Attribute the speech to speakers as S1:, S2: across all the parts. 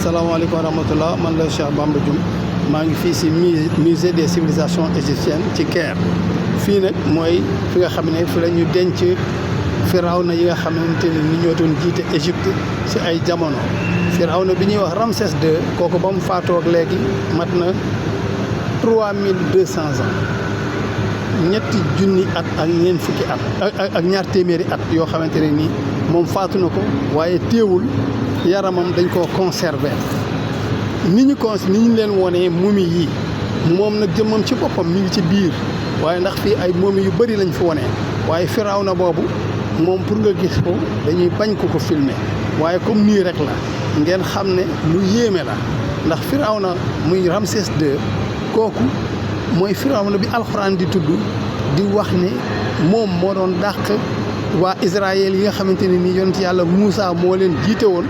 S1: salaamaaleykum wa rahmatullah man la Cheikh Bamba Dioum maa ngi fii si musée des civilisations égyptiennes ci Caire fii nag mooy fi nga xam ne fi la ñu denc firawna yi nga xamante ne ni ñoo doon jiite Égypte si ay jamono. firawna bi ñuy wax Ramsès II kooku ba mu faatoo ak léegi mat na 3200 ans ñetti junni at ak ñeent fukki at ak ñaar téeméeri at yoo xamante ne nii moom faatu na ko waaye téewul yaramam dañ koo conserver ni ñu leen wonee momi yi moom nag jëmmam ci boppam mi ngi ci biir waaye ndax fii ay momi yu bëri lañ fi wonee waaye firawna boobu moom pour nga gis ko dañuy bañ ko filmer waaye comme nii rek la ngeen xam ne lu yéeme la ndax firawna muy Ramsès II kooku mooy firawna bi alxuraan di tudd di wax ne moom moo doon dàq waa Israël yi nga xamante ne nii yonent yàlla Moussa moo leen jiite woon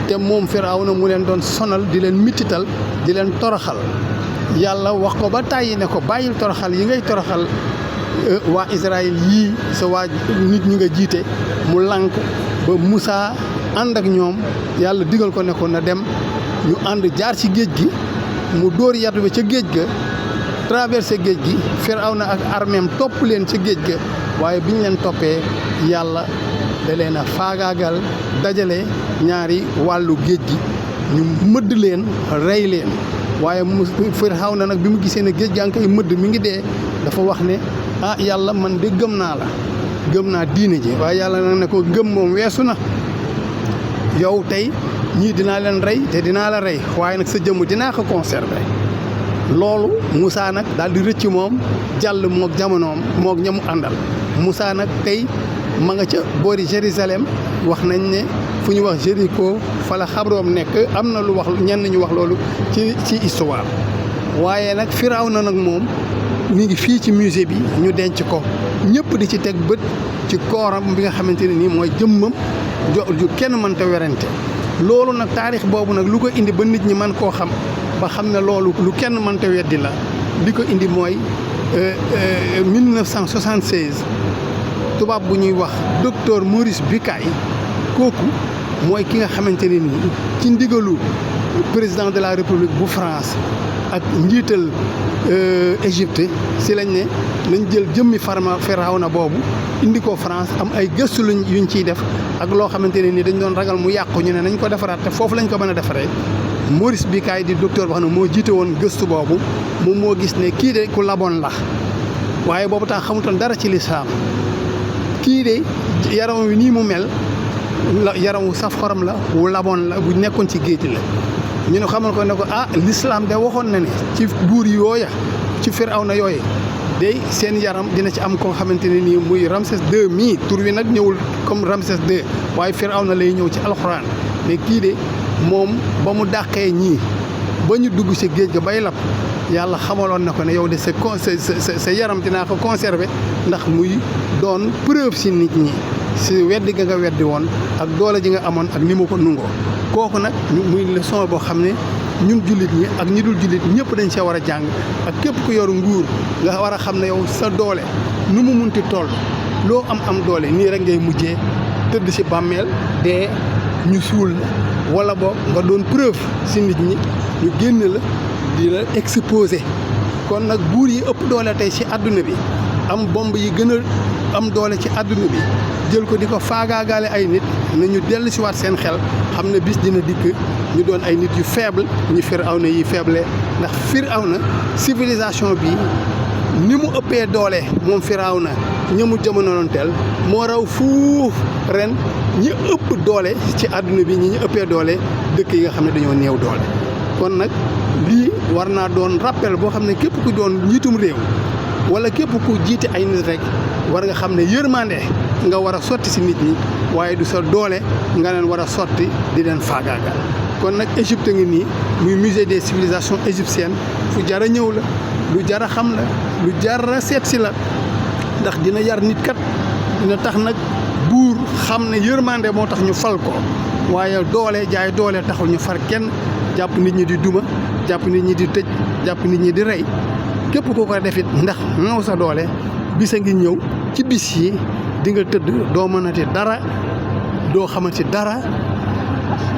S1: te moom firawna mu leen doon sonal di leen mittital di leen toroxal yàlla wax ko ba tàyyi ne ko bàyyil toroxal yi ngay toroxal waa Israël yii sa waa nit ñi nga jiite mu lànk ba Moussa ànd ak ñoom yàlla digal ko ne ko na dem ñu ànd jaar ci géej gi mu dóor yatu ba ca géej ga traversé géej gi firawna ak armeem topp leen ca géej ga waaye biñ leen toppee yàlla da leen a faagaagal dajale ñaari wàllu géej gi ñu mëdd leen rey leen waaye firawna nag bi mu gisee ne géej gaa ngi koy mëdd mi ngi dee dafa wax ne ah yàlla man de gëm naa la gëm naa diine ji waaye yàlla nag ne ko gëm moom weesu na yow tey ñii dinaa leen rey te dinaa la rey waaye nag sa jëmm dinaa ko conserver loolu Moussa nag daal di rëcc moom jàll moog jamonoom moog ñamu àndal Moussa nag tey ma nga ca boori Jérusalem wax nañ ne fu ñu wax Jéricho fa la xabroom nekk am na lu wax ñenn ñu wax loolu ci histoire waaye nag firawna nag moom mi ngi fii ci musée bi ñu denc ko ñëpp di ci teg bët ci kooram bi nga xamante ne nii mooy jëmmam ju kenn mënta werante loolu nag taarix boobu nag lu ko indi ba nit ñi mën koo xam ba xam ne loolu lu kenn mënta weddi la li ko indi mooy 1976 tubaab bu ñuy wax docteur Maurice Bucaille kooku mooy ki nga xamante ne nii ci ndigalu président de la république bu France ak njiital Égypte si lañ ne nañ jël jëmmi firawna boobu indi ko France am ay gëstu yuñ ciy def ak loo xamante ne nii dañ doon ragal mu yàqu ñu ne nañ ko defaraat te foofu lañ ko mën a defaree Maurice Bucaille di docteur wax ne moo jiite woon gëstu boobu moom moo gis ne kii de ku laboon la waaye boobu tax xamutoon dara ci lislaam kii de yaram wi nii mu mel yaram wu saf xorom la wu laboon la bu nekkoon ci géej la ñu ne xamal ko ne ko ah l'islam de waxoon na ne ci buur yooya ci firawna yooye day seen yaram dina ci am koo xamante ne nii muy Ramsès II mii tur wi nag ñëwul comme Ramsès II waaye firawna lay ñëw ci alxuraan mais kii de moom ba mu dàqee ñii ba ñu dugg ci géej ga bay lab yàlla xamaloon na ko ne yow de sa yaram dinaa ko conserver ndax muy doon preuve ci nit ñi si weddi ga nga weddi woon ak doole ji nga amoon ak ni mu ko nungoo kooku nag muy leçon boo xam ne ñun jullit ñi ak ñi dul jullit ñëpp dañ see war a jàng ak képp ku yor nguur nga war a xam ne yow sa doole nu mu munti toll loo am doole nii rek ngay mujjee tëdd ci bàmmeel dee ñu suul la wala boog nga doon preuve ci nit ñi ñu génn la di la exposé kon nag buur yi ëpp doole tey ci àdduna bi am bomb yi gën a am doole ci àdduna bi jël ko di ko faagaagaale ay nit nañu dellu si waat seen xel xam ne bis dina dikk ñu doon ay nit yu faible ñu firawna yi faible ndax firawna civilisation bi ni mu ëppee doole moom firawna ñëmu jamonoonteel moo raw fuuf ren ñi ëpp doole ci àdduna bi ñi ëppee doole dëkk yi nga xam ne dañoo néew doole kon nag lii war naa doon rappel boo xam ne képp ku doon njiitum réew wala képp ku jiite ay nit rek war nga xam ne yërmande nga war a sotti si nit ñi waaye du sa doole nga leen war a sotti di leen faagaagal kon nag Égypte ngi nii muy musée des civilisations égyptiennes fu jar a ñëw la lu jar a xam la lu jar a seet si la ndax dina yar nit kat dina tax nag buur xam ne yërmande moo tax ñu fal ko waaye doole jaay doole taxul ñu far kenn jàpp nit ñi di duma jàpp nit ñi di tëj jàpp nit ñi di rey képp ku ko defit ndax naw sa doole bisa ngi ñëw ci bis yi di nga tëdd doo mënati dara doo xamante dara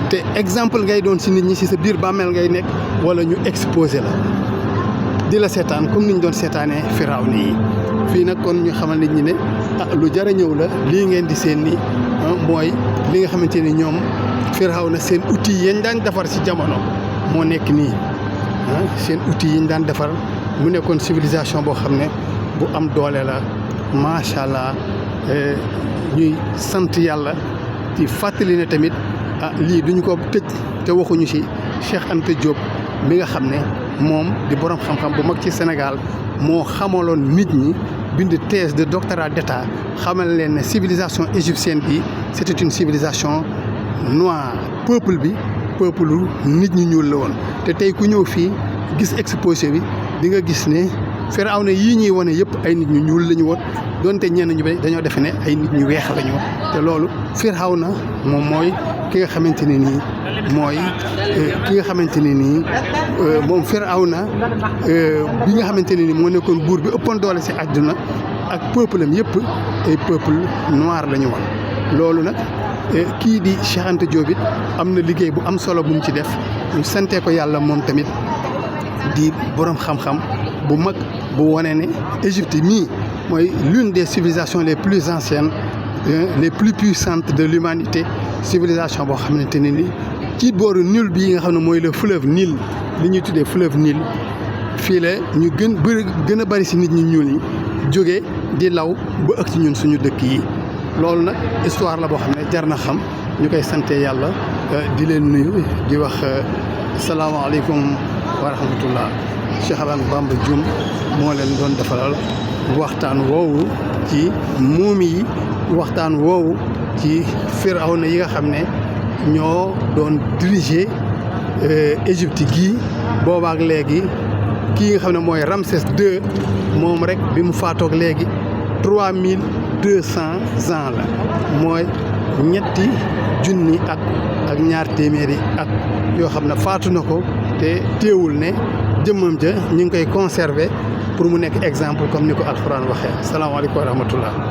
S1: te exemple ngay doon si nit ñi si sa biir bàmmeel ngay nekk wala ñu exposé la di la seetaan comme ni ñu doon seetaanee Firawna yi fii nag kon ñu xamal nit ñi ne lu jar a ñëw la lii ngeen di seen ni mooy li nga xamante ni ñoom Firawna seen outils yañ daan defar si jamono moo nekk nii seen outils yi ñu daan defar mu nekkoon civilisation boo xam ne bu am doole la macha allah ñuy sant yàlla ci fàttali ne tamit lii duñ ko tëj te waxuñu ci Cheikh Anta Diop mi nga xam ne moom di borom xam-xam bu mag ci Sénégal moo xamaloon nit ñi bind thèse de doctorat d'état xamal leen ne civilisation égyptienne bi c'était une civilisation noire peuple bi peuple nit ñu ñuul la woon te tey ku ñëw fii gis exposé bi di nga gis ne Firawna yii ñuy wane yëpp ay nit ñu ñuul la ñu woon donte ñenn ñu bëri dañoo defe ne ay nit ñu weex la ñu woon te loolu Firawna moom mooy ki nga xamante ne nii mooy ki nga xamante ne nii moom Firawna bi nga xamante ne nii moo nekkoon buur bi ëppoon doole si àdduna ak peuple am yëpp ay peuple noir la ñu woon loolu nag kii di Cheikh Anta Diop it am na liggéey bu am solo bu mu ci def ñu sante ko yàlla moom tamit di borom xam-xam bu mag bu wane ne Égypte mii mooy l'une des civilisations les plus anciennes les plus puissantes de l'humanité civilisation boo xamante ne ni ci booru Nil bii nga xam ne mooy le fleuve Nil li ñuy tuddee fleuve Nil fii la ñu gën a bari si nit ñi ñuul ñi jóge di law ba ëgg ci ñun suñu dëkk yi loolu nag histoire la boo xam ne jar na xam ñu koy sante yàlla di leen nuyu di wax salaamaaleykum wa rahmatullah Cheikh Ahmadou Bamba Dioum moo leen doon defalal waxtaan woowu ci muumi yi waxtaan woowu ci Firawna yi nga xam ne ñoo doon diriger Égypte gii boobaak léegi kii nga xam ne mooy Ramsès II moom rek bi mu faatoog léegi 3200 ans la mooy ñetti junni at ak ñaar téeméeri at yoo xam ne faatu na ko te teewul ne jëmmam ja ñu ngi koy conserver pour mu nekk exemple comme ni ko alxuraan waxee salaamaaleykum wa rahmatullah